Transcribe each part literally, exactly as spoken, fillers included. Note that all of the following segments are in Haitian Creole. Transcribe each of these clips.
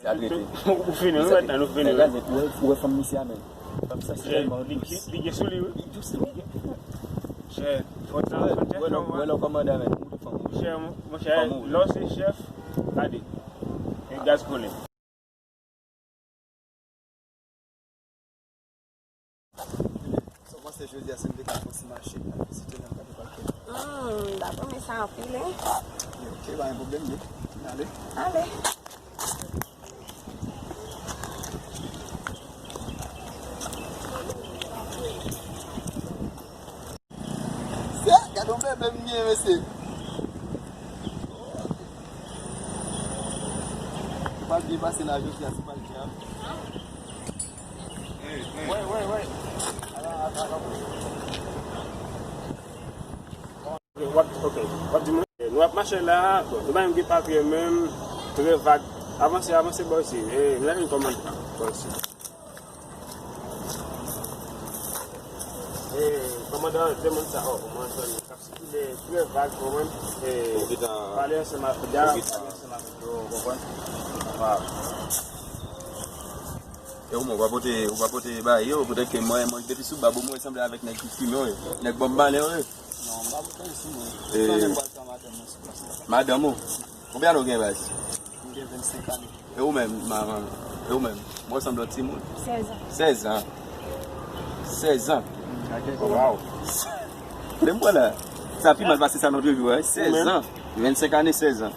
Al rete. Ou fini, wi, mentnan, nou fini, wi. Gade, ou wè, ou wè fanm misye a, men. Fanm sa, se tèlman dous. Li gen sou li, wi. Li dous, li gen. Chè, fò tan, fò tan, wè lò, wè lò kòmandan, men. Ou fanm ou. Chè, monchè, lè w se chèf, gade. E gaz kole. Sa w panse jodi a si n te ka fè yon ti mache, al vizite nan gade pake? Hmm, m ta renmen sa anpil, wi. Ok, pa gen pwoblèm, men. Ale. Ale. Gade yon bebe m gen, mesye. Ou pa byen pase la jodi a, se pa l byen. Wè, wè, wè. Ala, ala, ala. Ok, w ap, ok. W ap di mwen, nou ap mache la, bon, nou pa menm gen papye menm, trè vag. Avanse, avanse bò isi. E, nou la jwenn kòmandan bò isi. E, kòmandan, demann sa, o, kòmandan k ap sikile trè vag, konprann? E, pale ansanm avèk, pale ansanm avèk yo, konprann? Waw. E ou, ou pa pote, ou pa pote bay yo, poutèt ke mwen, mwen depi sou bab ou, mwen sanble avèk nèg ki fimen yo, nèg Bob Marley yo. Non, m pa pote anyen sou mwen. E, sa menm pral pran madanm mwen sou plas la. Madanm ou? Konbyen ane w gen, baz? M gen vennsenk ane. E ou menm, manman? E ou menm? Mwen sanble yon timoun. Sèz an. Sèz an. Sèz an. Waw. Lè m wè la, sa pi mal pase sa nan de jou a, sèz an. Vennsenk ane, sèz an.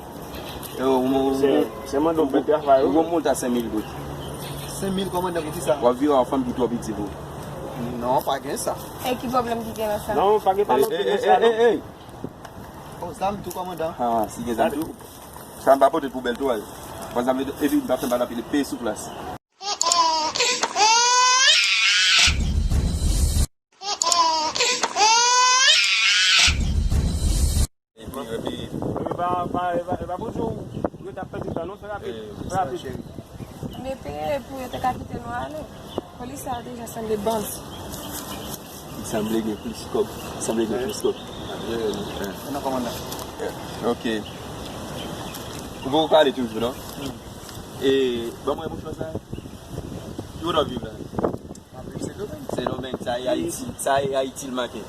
E ou, ou, ou, se, se mande w pou travay, wi. Ou monte a senk mil goud. Senk mil kòmandan pou kisa? W ap viv ak yon fanm ki twò piti pou ou. Non, pa gen sa. E ki pwoblèm ki gen nan sa? Non, pa gen pa nan sa, non. Ey, ey, ey, ey. Bon, zam tou, kòmandan. Ah, si gen zam tou. Sa m pa pote l pou bèl tou, al. Pran zam li, epi m pa fè m pa lapide, peye sou plas. Epi, epi, epi pa, pa, epa, epa pou di w rete ap pèdi tan, non, fè rapid, fè rapid. Mete pou yo te ka kite nou ale. Polis sa a deja sanble bandi. Li sanble gen plis kòb. Li sanble gen plis kòb. N ap jere nou. N ap kòmandan. Ok. Ou poko ale toujou, non? E, ban mwen mouchwa sa. Ki kote w ap viv la? M ap viv Sendomeng. Sendomeng, sa e Ayiti, sa e Ayiti l make.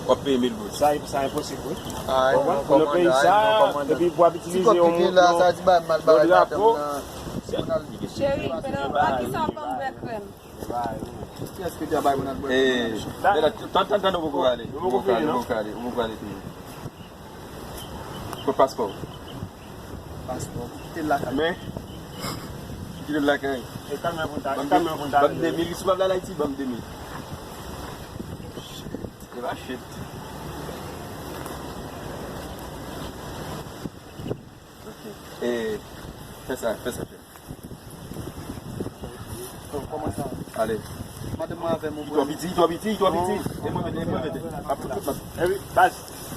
W ap peye mil goud. Sa e, sa enposib, wi. Konprann? Pou nan peyi sa, epi pou ap itilize yon, yon, yon drapo. Cheri, men nan, a kisa w ban m bwè krèm? Kiyès ki te bay pou n al bwè? Eh, men la, tan, tan, tan, ou poko ale. Ou poko ale, ou poko ale, ou poko ale toujou. Kot paspò w? Paspò, kite l lakay. Men, kite l lakay. E kalme pou n ta, e kalme pou n ta. Ban m de mil, si w ap al Ayiti, ban m de mil. E pa shit. Ok. E, fè sa, fè sa, fè. Kòman sa? Ale. Madanm mwen avè m, ou twò piti, li twò piti, li twò piti. E mwen mete, e mwen mete. Ap fout tout la. Epi, baz,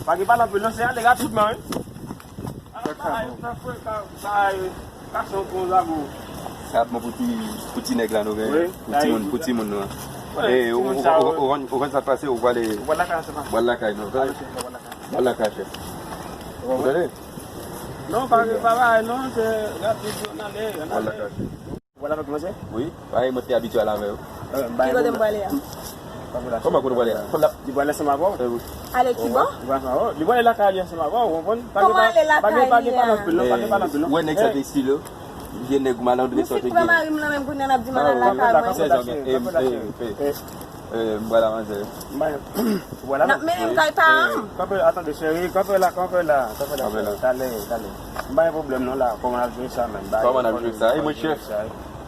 pa gen pale anpil non, se ale rapidman, wi. Sa k fè bon. Sa fè ka, sa, e, kason pou zago. Sa ap bon pou ti, pou ti nèg la nou gen, pou timoun, pou timoun nou an. E, ou, ou, ou, ou konn sa k pase, ou pwale, ou pwale lakay, non. Pwale lakay, chèf. Ou tande? Non, pa, pa, pa, non, se rapid, ann ale, ann ale. Pwale lakay, chèf. Ou pwale avèk manzè? Wi, paske mwen te abitye al avè yo. Ki kote m pwale a? Kòman kote w pwale a? Kòm l ap... Li pwale ansanm avè w? Ale ki bò? Li pwale ansanm avè w. Li pwale lakay li ansanm avè w, ou konprann? Kòman ale lakay li a? Pa gen, pa gen pale anpil non, pa gen pale anpil non. Ou wè nèg sa te estilo? Vye nèg malandren sòt gen. M pran mari m nan men m kounye a n ap di m al lakay mwen. Sèz an, e, e, e, e, m pral avanse. N ap mennen m kay paran m. Kanpe, atann, cheri, kanpe la, kanpe la, kanpe la, cheri. Talè, talè. M pa gen pwoblèm non la, kòman n ap jere sa menm? Kòman n ap jere sa? E mwen chèf.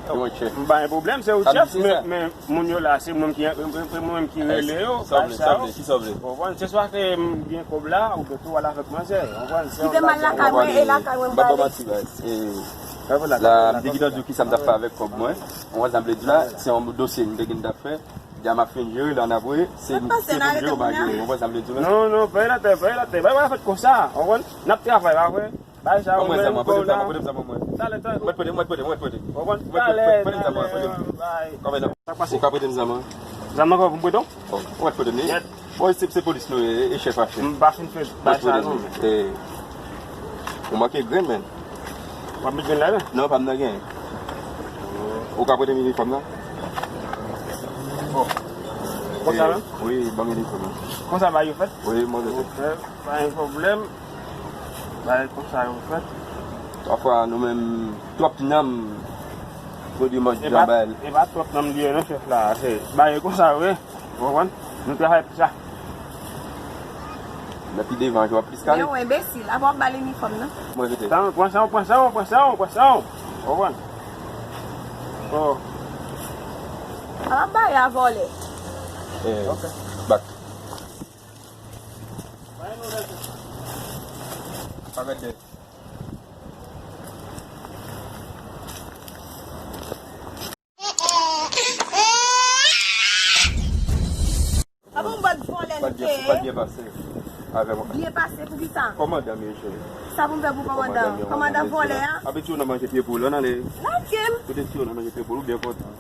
E mwen chèf. M pa gen pwoblèm, se ou chèf, men, men moun yo la, se mwen ki, se mwen menm ki rele yo, bagay sa yo. Ki sa w vle? Ou konprann? Se swa ke m gen kòb la, oubyen tou w al avèk manzè, ou konprann? Kite m al lakay mwen, e lakay mwen m prale. M pa ba w manti, guys. E la, m te gentan di w kisa m t ap fè avèk kòb mwen. Ou konprann sa m vle di w la? Se yon dosye m te gentan fè. Deja m ap fin jere l, ann apre, se, se pou m jere, ou pa jere. Ou konprann sa m vle di w la? Non, non, pa y atè, pa y atè. Bagay pa fèt konsa, ou konprann? N ap travay, pa vre? Bagay sa yo, men, bon, la. Pote m zam mwen, pote m zam mwen. Talè, talè. Mwen pote, mwen pote, mwen pote. Ou konprann? Talè, talè, bay. Ou ka prete m zam mwen? Zam nan kòman pou m prete w? Ou mèt pote m li. Bon, se, se polis nou ye, e chèf a chèf. M pa fin fè bagay sa non. Ou manke grenn, men. W ap met grenn la, men? Non, pa m nan grenn. Ou ka prete m inifòm nan? Bon. Konsa menm? Wi, ban m inifòm nan. Konsa bagay yo fèt? Wi, mwen vle. Ok, pa gen pwoblèm. Bagay konsa yo fèt. Pafwa nou menm twòp nanm, pwodui mòd jan bay. E pa twòp nanm li ye non, chèf la. Se bagay konsa yo ye. Ou konprann? Nou travay pou sa. Nan pi devan, w ap plis kale. Men w enbesil. Apa w ap ba l inifòm nan? Mwen rete. Sa w pran, sa w pran, sa w pran, sa w pran, sa w. Ou konprann? Oh. Apa w ap ba y a vòlè? Eh, ok. Bak. Avèk de. Apa yon bann vòlè nou te ye? Byen pase avè mwen. Byen pase pou ki sa? Kòmandan m ye, cheri. Sa pou m fè pou kòmandan? Kòmandan vòlè a? Ape ti yo nan manje pye poul, ann ale. Lage m. Kote ti yo nan manje pye poul, ou byen kontan.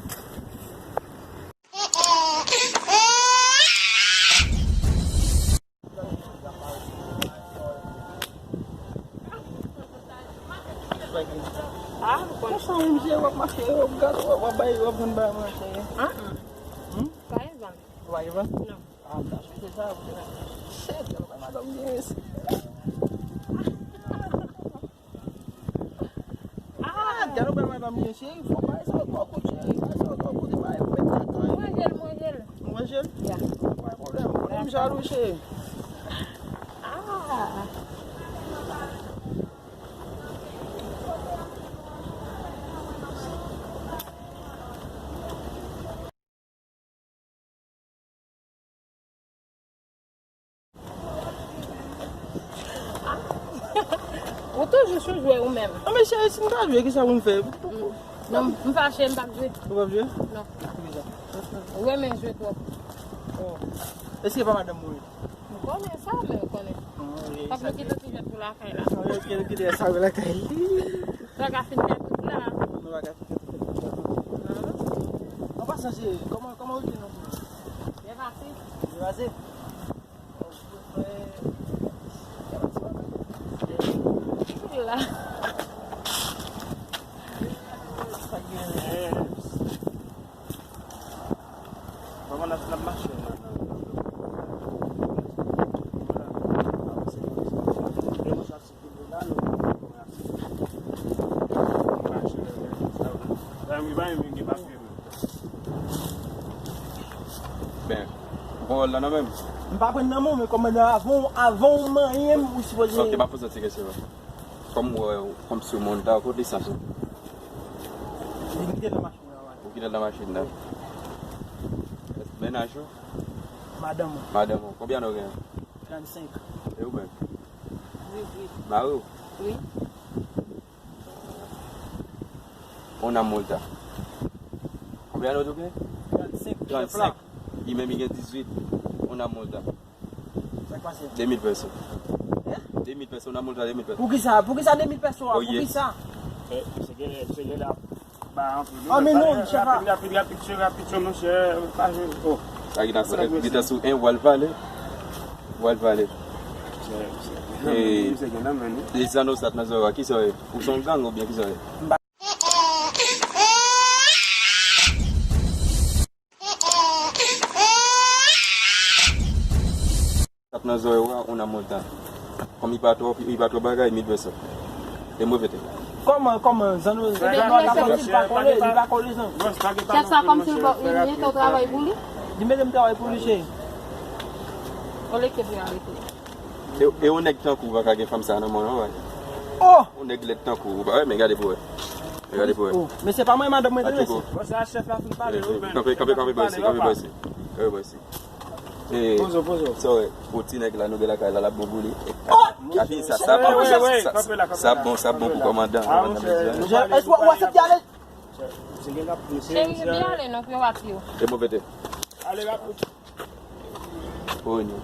Ah, ou konnen. Konsa, wi, misye, w ap mache, w ap gad, w ap bay, w ap vann bagay manje. Ah, ah. Hmm? Pa gen vann. Ou pa gen vann? Non. Ah, m ta swete sa, w te mèt. Shit, gade kòman madanm gen isi. Ah, gade yon bèl madanm gen cheri, fò bay sa lòt bò kout cheri, bay sa lòt bò kout, e bay pou mete kaka. Manje l, manje l. Ou manje l? Ya. Pa gen pwoblèm, ou konnen m jalou cheri. Ah. Ou toujou sou jwe ou menm. Non, men cheri, si m ta jwe, kisa pou m fè? Non, m fache, m p ap jwe. Ou p ap jwe? Non. Poukisa? Ou renmen jwe twòp. Oh. Èske pa madanm ou ye? M konnen sa, men ou konnen. Fòk nou kite ti jwèt pou lakay la. Fòk nou kite sa pou lakay li. Sa ka fin fè tout la. Nou pa ka fin fè tout la. An pasan, cheri, kòman, kòman ou te nan kou? Byen pase. Byen pase? Ou la. Kòman n ap, n ap mache nan, nan, nan, ben, ou pran wòl la nan men m. M pa pran nan men w, men kòmandan, avan, avan w manyen m, ou sipoze. Ok, m ap poze w ti kesyon. Kòm ou wè, kòm sou moun ta, kote lisans ou? Li kite nan machin nan. Ou kite l nan machin nan. Mennaj ou? Madanm ou. Madanm ou. Konbyen ane w gen? Trannsenk. E ou menm? Wi, wi. Mari w? Wi. Una multa. Konbyen ane w di w gen? Trannsenk. Trannsenk. Li menm li gen dizuit. Una multa. Sa k pase? De mil pèso. Hein? De mil pèso, una multa de mil pèso. Poukisa? Poukisa de mil pèso a? Poukisa? Eh, misye genlè, misye genlè ap ba anpil. Ah, men non, chèf la. Rapid, rapid, rapid, chè, rapid, chè, monchè, pa jwe. Oh. Sa ki nan, ki nan sou en, w al vale. W al vale. Misye, misye. Eh, misye gen nan men li. De zanno sa t nan zòrèy w a, kisa w ye? Ou se yon gang oubyen kisa w ye? M pa Tap nan zòrèy w a, una multa. Kòm li pa twò, li pa twò bagay, mil pèso. E mwen vete. Kòman, kòman, zanno, zanno a ka pale, li pa kole, li pa kole, zanno. Chèf sa kòmsi li, li mete w travay pou li? Li mete m travay pou li, cheri. Olye ke pou y arete. E, e yon nèg tankou w pa ka gen fanm sa nan men w, non, wè. Oh! Yon nèg lèd tankou w, pa wè, men gade pou wè. Men gade pou wè. Oh, men se pa mwen, madanm mwen te resi. Bon, sa chèf la fin pale, wi, men. Kanpe, kanpe, kanpe bò isi, kanpe bò isi. Kanpe bò isi. Eh, pozo, pozo. Sa w wè, pou ti nèg la, nou gen lakay la, l ap bon pou li. Oh! Gade sa, sa bon, sa, sa, sa bon, sa bon pou kòmandan, kòmandan Medya. Monchè, èske w aksepte ale? Cheri, byen ale, non, pou yo pa tiye w. E mwen vete. Ale rapid. Oh, non.